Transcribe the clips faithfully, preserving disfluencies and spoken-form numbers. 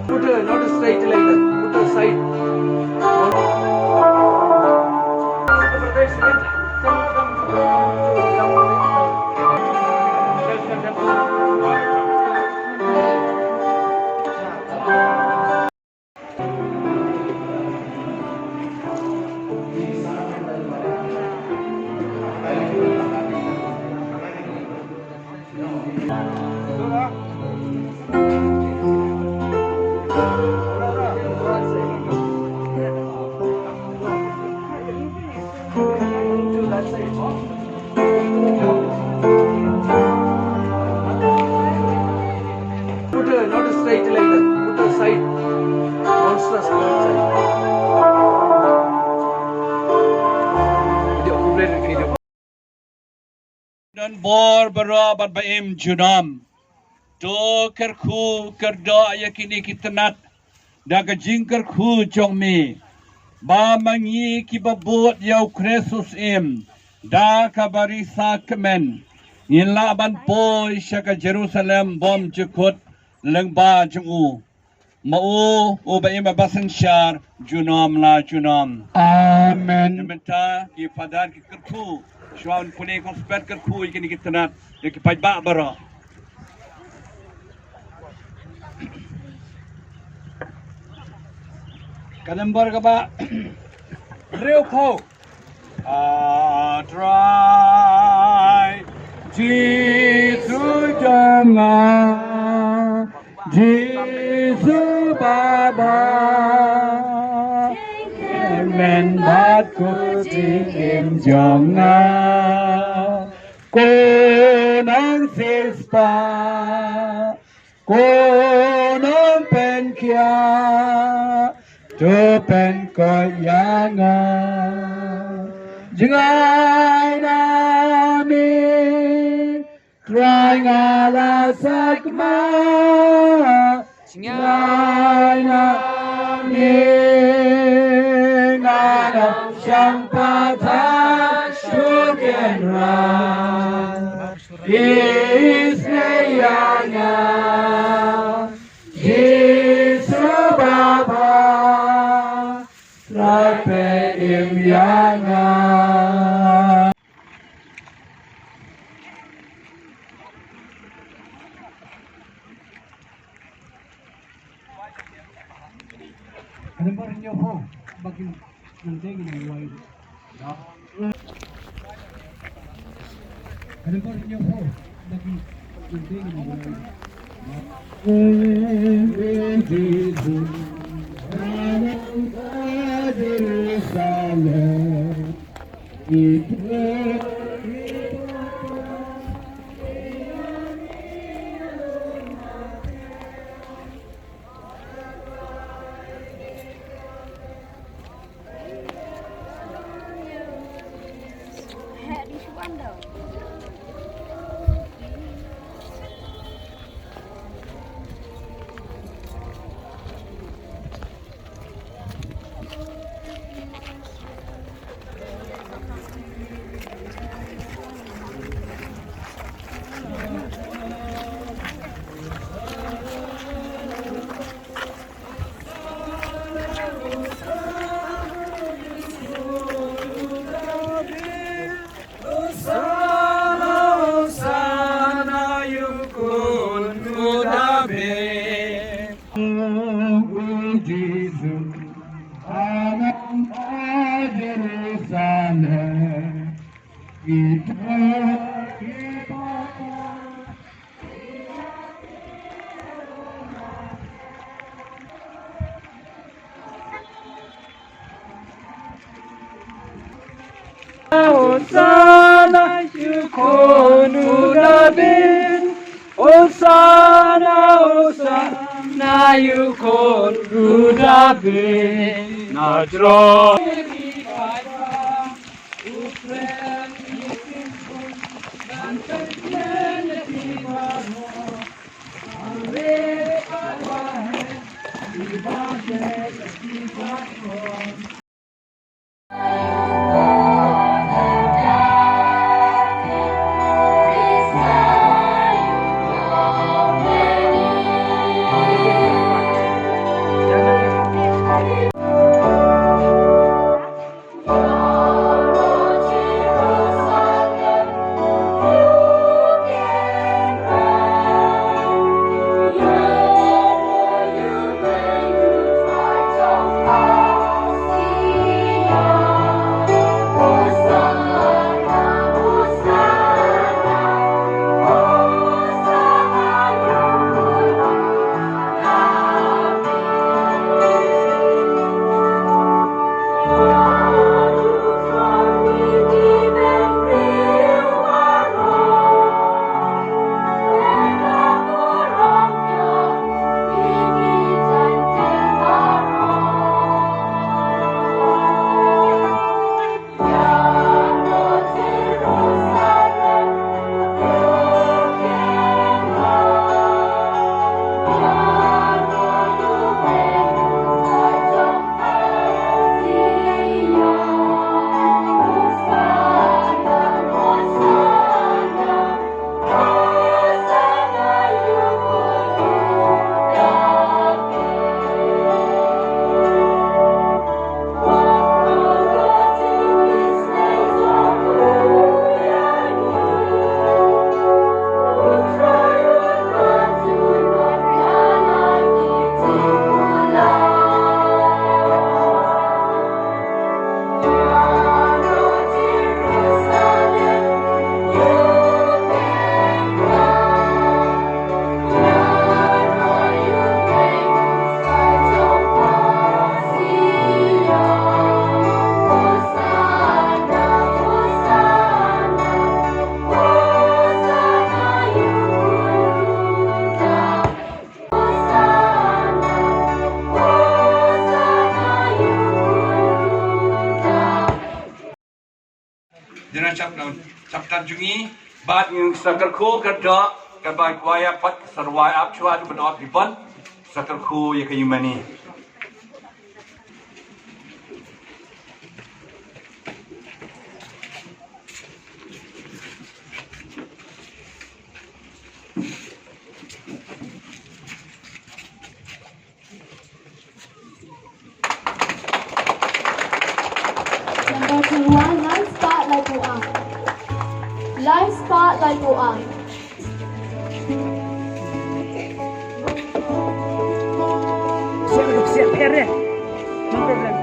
Put a, not a straight like that. Put a side. Put a, not a straight like that. Put a side. Monstrous side. Video, video. Don bor baroh bad ba im junom. To kyrkhu kyrdoh ïa kine ki tnat da ka jingkyrkhu jong me, ba ma ngi kiba bud ïa u Khrist u Syiem da ka barisakramen, ngin lah ban poi sha ka Jerusalem bymjukut lyngba jong u. Ma u, uba im bad ba synshar junom la junom. Amen. Mynta ki phadar ki kyrkhu, shuwa ban pule kong spet kyrkhu ïa kine ki tnat, ïa ki paidbah baroh. Ka nombor kaba hynriewphew. A Trai Jisu jong nga, Jisu Baba. Pynbad ko jingim jong nga, ko nongsiewspah, ko nongpynkhiah, to pynkoit ïa nga. Jngai na me, Trai nga la sakma, jngai na me, nga nang shang pathar shuh kynrad. Isynei ïa nga, Jisu Baba, Trai pyn-im ïa nga. Ka nombor hynñiewphew ba ki nang dei ngi nang wai. Ka nombor hynñiewphew ba ki nang dei ngi nang wai. Jerusalem. Hosana, Hosana, ïa u khun u Dabid. O Jisu, ha nong ka Jerusalem, ito ki papa. Hosana, ïa u khun u Dabid. Hosana, Hosana, ïa u khun u Dabid. Na jrong. Chap na chap tan jong ngi bad ngi sa kyrkhu ka dok ka bai kwaya pat ka sa rwai ap chwa du ban ot ribbon. Sa kyrkhu ïa ka ïumane. Number two one, lai spah laiphew ar. Lai spah laiphew ar. Siap, siap, biar deh. No problem.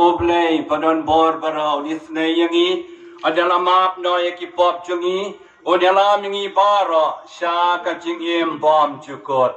U Blei ba don bor baroh un isynei ïa ngi, un ïalam noh ïa ki pop jong ngi, un ïalam ïa ngi baroh sha ka jingim bymjukut.